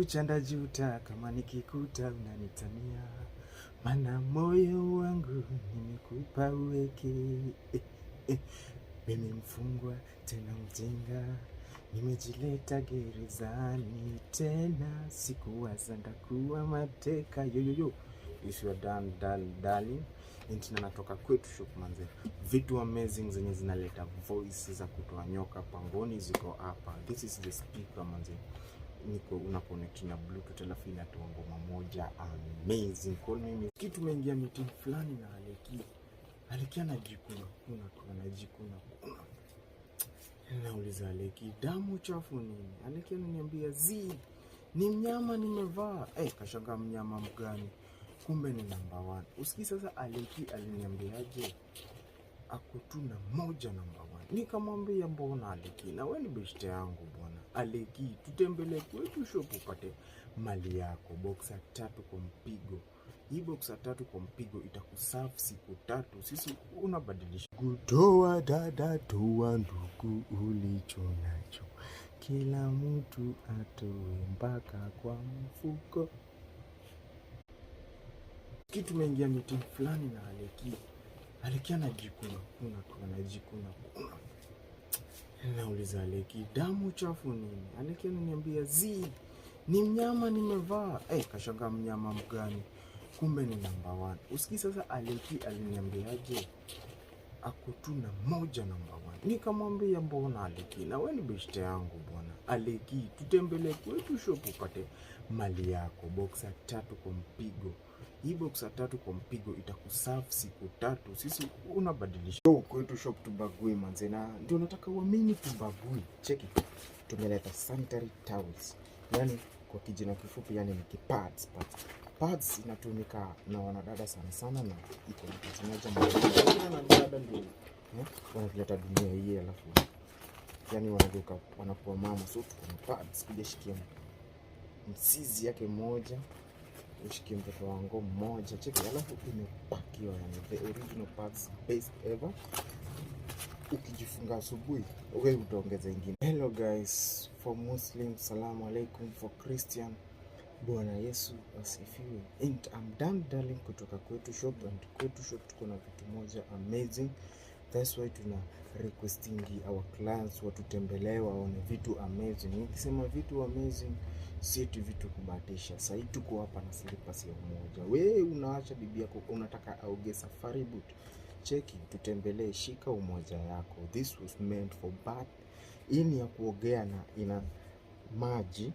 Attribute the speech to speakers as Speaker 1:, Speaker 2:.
Speaker 1: Chanda juta kama nikikuta unanitania, mana moyo wangu nimekupa uweke. Eh, eh. Mimi mfungwa tena mjinga, nimejileta gerezani tena, sikuwaza ndakuwa mateka. Yoyoyo, if you are done darling. Ntina natoka Kwetu Shop manze, vitu amazing zenye zinaleta voice za kutoa nyoka pangoni ziko hapa. This is the speaker manze, niko una connect na Bluetooth alafu inatoa ngoma moja amazing. Call mimi kitu tumeingia meeting fulani na Aleki. Aleki anajikuna kuna anajikuna kuna. Nauliza Aleki, damu chafu nini? Aleki ananiambia zi ni mnyama nimevaa. Eh, kashangaa mnyama mgani? Kumbe ni number one. Usikii sasa Aleki aliniambiaje? Ako tu na moja number one. Nikamwambia mbona Aleki, na wewe ni beshte yangu bwana. Aleki, tutembelee Kwetu Shop upate mali yako. Boxer tatu kwa mpigo. Hii boxer tatu kwa mpigo itakuserve siku 3. Sisi unabadilisha. Kutoa dada, toa ndugu ulicho nacho. Kila mtu atoe mpaka kwa mfuko. Kitu tumeingia meeting fulani na Aleki. Aleki anajikuna kuna anajikuna kuna. Nauliza Aleki, damu chafu nini? Aleki ananiambia zi ni mnyama nimevaa. Eh, kashangaa mnyama mgani? Kumbe ni number one. Usikii sasa Aleki aliniambiaje? Ako tu na moja number one. Nikamwambia mbona Aleki, na wewe ni beshte yangu bwana. Aleki, tutembelee Kwetu Shop upate mali yako. Boxer tatu kwa mpigo. Hii boxer tatu kwa mpigo itakuserve siku 3. Sisi unabadilisha. Yo, Kwetu Shop tubagui manze, na ndio nataka uamini tubagui. Cheki, tumeleta sanitary towels. Yani kwa kijina kifupi, yani ni pads, pads. Pads inatumika na wanadada sana sana, na iko na kazi moja moja. Wanadada ndio wanatuleta dunia hii, alafu yani wanageuka wanakuwa mama. So tuko na pads, kuja shikia msizi yake moja, ushikie mtoto wangu mmoja, cheki, alafu imepakiwa, yani the original pads, best ever. Ukijifunga asubuhi, wewe utaongeza ingine. Hello guys, for Muslim, salamu alaikum, for Christian, Bwana Yesu asifiwe. And I'm done darling kutoka Kwetu Shop, and Kwetu Shop tuko na vitu moja amazing. That's why tuna requestingi our clients watutembelee waone vitu amazing. Nikisema vitu amazing, si eti vitu kubahatisha. Sahii tuko hapa na slippers ya Umoja. We unaacha bibi yako unataka aoge safari boot. Cheki, tutembelee, shika Umoja yako. This was meant for bath. Hii ni ya kuogea na ina maji.